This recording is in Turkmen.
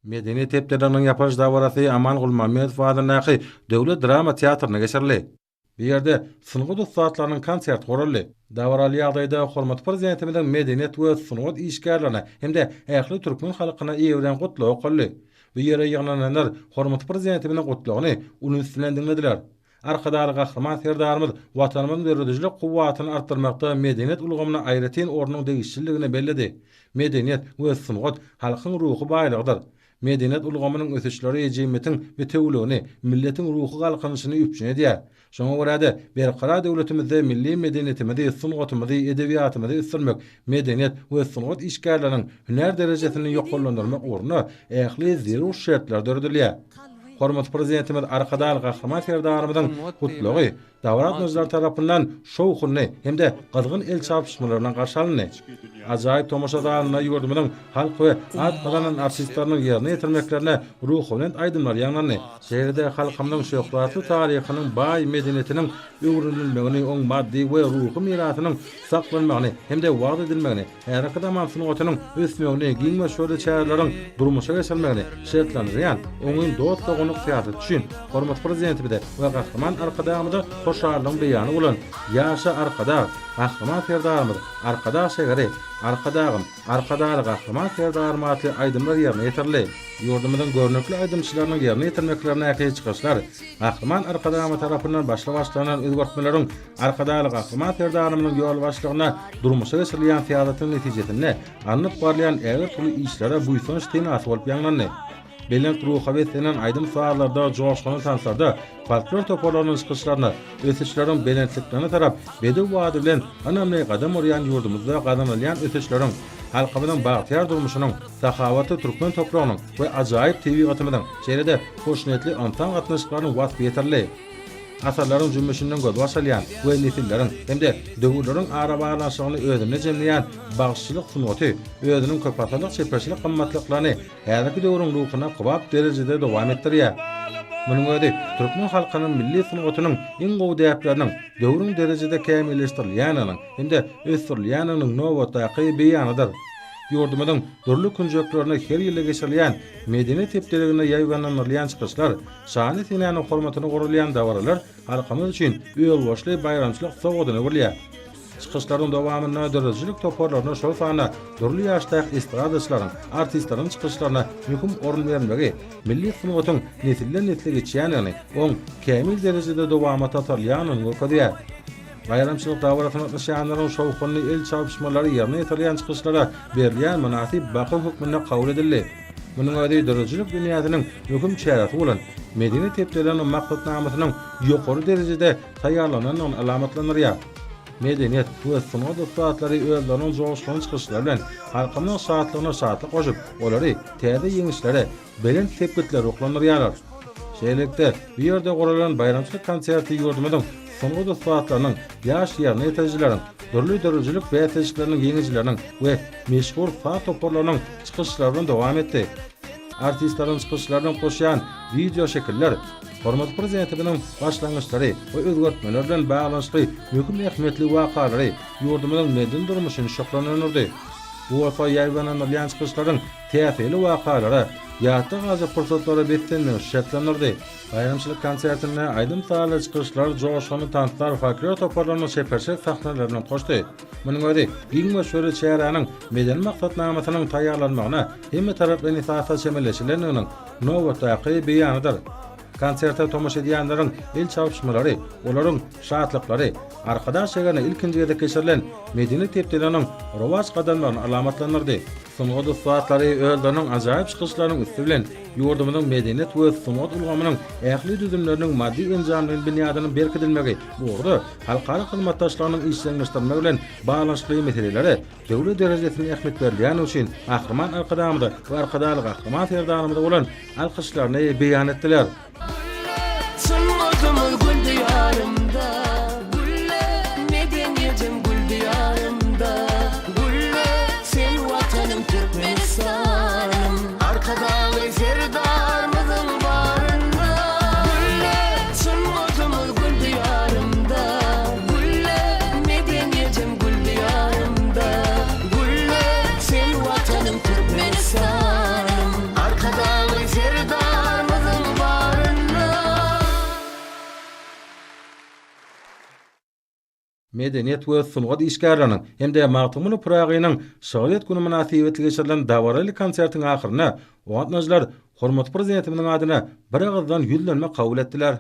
Medeniýet hepdeliginiň ýapylyş dabarasy Aman Gulmammedow adyndaky Döwlet drama teatrynda geçirildi. Bu ýerde sungat ussatlarynyň konserti guraldy. Dabaraly ýagdaýda hormatly Prezidentimiziň medeniýet we sungat işgärlerine hem-de ähli türkmen halkyna iberen Gutlagy okaldy. Bu ýere ýygnananlar hormatly Prezidentimiziň Gutlagyny uly üns bilen diňlediler. Arkadagly Gahryman Serdarymyz Watanymyzyň döredijilik kuwwatyny artdyrmakda medeniýet ulgamyna aýratyn ornuň degişliligini belledi. Medeniýet we sungat halkyň ruhy baýlygydyr. Medeniýet ulgamynyň ösüşleri jemgyýetiň bitewüligini, milletiň ruhy galkynyşyny üpjün edýär. Şoňa görä-de, Berkarar döwletimizde milli medeniýetimizi, sungatymyzy, edebiýatymyzy ösdürmek, medeniýet we sungat işgärleriniň hünär derejesini ýokarlandyrmak ugrunda ähli zerur şertler döredilýär. Hormatly Prezidentimiz Arkadagly Gahryman Serdarymyzyň Gutlagy dabara gatnaşyjylar tarapyndan şowhunly hem-de gyzgyn el çarpyşmalar bilen garşy alyndy. Ajaýyp tomaşa zalynda ýurdumyzyň halk we at gazanan artistleriniň ýerine ýetirmeklerinde ruhubelent aýdymlar ýaňlandy. Şeýle-de halkymyzyň şöhratly taryhynyň, baý medeniýetiniň öwrenilmegini, oň maddy we ruhy mirasynyň saklanmagyny hem-de wagyz edilmegini, häzirki zaman sungatynyň ösmegini, giň möçberli çäreleriň durmuşa geçirilmegini şertlendirýän oňyn dost-doganlyk syýasaty üçin hormatly Prezidentimize we Gahryman Arkadagymyza hoşallygyň beýany bolan Ýaşa Arkadag, Gahryman Serdarymyz, Arkadag şäheri, Arkadagym, Arkadagly Gahryman Serdarym atly aýdymlar ýerine ýetirildi. Ýurdumyzyň görnükli aýdymçylarynyň ýerine ýetirmeklerindäki çykyşlar Gahryman Arkadagymyz tarapyndan başly başlanan özgertmeleriň Arkadagly Gahryman Serdarymyzyň ýolbaşçylygynda durmuşa geçirilýän syýasatyň netijesinde alnyp barylýan ägirt uly işlere buýsanç senasy bolup ýaňlandy. Belent ruha beslenen aýdym-sazlarda, joşgunly tanslarda, folklor toparlarynyň çykyşlarynda ösüşleriň belentliklerine tarap bedew bady bilen ynamly gadam urýan ýurdumyzda gazanylýan ösüşleriň, halkymyzyň bagtyýar durmuşynyň, sahawatly türkmen topragynyň we ajaýyp tebigatymyzyň, şeýle-de hoşniýetli ynsan gatnaşyklarynyň waspy ýetirildi. Asyrlaryň jümmüşinden gözbaş alýan we nesilleriň hem-de döwürleriň arabaglanyşygyny özünde jemleýän bagşyçylyk sungaty özüniň köpasyrlyk çeperçilik gymmatlyklaryny häzirki döwrüň ruhuna kybap derejede dowam etdirýär. Munuň özi türkmen halkynyň milli sungatynyň iň gowy däpleriniň döwrüň derejede kämilleşdirilýändiginiň hem-de ösdürilýändiginiň nobatdaky beýanydyr. Ýurdumyzyň dürli künjeklerinde her ýylda geçirilýän Medeniýet hepdeliginde ýaýbaňlandyrylýan çykyşlar, Şanly senäniň hormatyna guralýan dabaralar halkymyz üçin özboluşly baýramçylyk sowgadyna öwrülýär. Çykyşlaryň dowamynda döredijilik toparlaryna, şol sanda dürli ýaşdaky estradaçylaryň, artistleriň çykyşlaryna möhüm orun berilmegi milli sungatyň nesilden-nesle geçýändigini, oň kämil derejede dowamata atarylýandygyny görkezýär. Baýramçylyk dabarasyna gatnaşýanlaryň şowhunly el çarpyşmalary ýerine ýetirilýän çykyşlara berilýän mynasyp baha hökmünde kabul edildi. Munuň özi döredijilik dünýäsiniň möhüm çäresi bolan Medeniýet hepdeliginiň maksatnamasynyň ýokary derejede taýýarlanandygyny alamatlandyrýar. Medeniýet we sungat ussatlary özleriniň joşgunly çykyşlary bilen halkymyzyň şatlygyna şatlyk goşup, olary täze ýeňişlere, belent sepgitlere ruhlandyrýarlar. Şeýlelikde, bu ýerde guralan baýramçylyk konserti ýurdumyzyň sungat ussatlarynyň, ýaş ýerine ýetirijileriň, dürli döredijilik bäsleşikleriniň ýeňijileriniň we meşhur saz toparlarynyň çykyşlary bilen dowam etdi. Artistleriň çykyşlaryny goşýan wideoşekiller hormatly Prezidentimiziň başlangyçlary we özgertmeleri bilen baglanyşykly möhüm ähmiýetli wakalary, ýurdumyzyň medeni durmuşyny şöhlelendirdi. Bu bolsa ýaýbaňlandyrylýan çykyşlaryň täsirli wakalara, ýatda galjak pursatlara beslenmegini şertlendirdi. Baýramçylyk konsertinde aýdym-sazly çykyşlar, joşgunly tanslar, folklor toparlarynyň çeperçilik sahnalary bilen utgaşdy. Munuň özi giň möçberli çäräniň medeni maksatnamasynyň taýýarlanmagyna hemmetaraplaýyn esasda çemeleşilendiginiň nobatdaky beýanydyr. Konserte tomaşa edýänleriň el çarpyşmalary, olaryň şatlyklary Arkadag şäherinde ilkinji gezek geçirilen Medeniýet hepdeliginiň rowaç gadamlaryny alamatlandyrdy. Sungat ussatlary özleriniň ajaýyp çykyşlarynyň üsti bilen ýurdumyzyň medeniýet we sungat ulgamynyň ähli düzümleriniň maddy-enjamlaýyn binýadynyň berkidilmegi, bu ugurda halkara hyzmatdaşlygynyň işjeňleşdirilmegi bilen baglanyşykly meselelere döwlet derejesinde ähmiýet berilýändigi üçin Gahryman Arkadagymyza we Arkadagly Gahryman Serdarymyza bolan alkyşlaryny beýan etdiler. Sungatymyz gül diýarymda, Gülle, medeniýetim gül diýarymda, Gülle, sen Watanym Türkmenistanym, Arkadagly Serdarymyzyň barynda. Gülle, sungatymyz gül diýarymda, Gülle, medeniýetim gül diýarymda, Gülle, sen Watanym Türkmenistanym, Arkadagly. Medeniýet we sungat işgärleriniň hem-de Magtymguly Pyragynyň şygryýet güni mynasybetli geçirilen dabaraly konsertiň ahyrynda oňa gatnaşyjylar hormatly Prezidentimiziň adyna biragyzdan ýüzlenme kabul etdiler.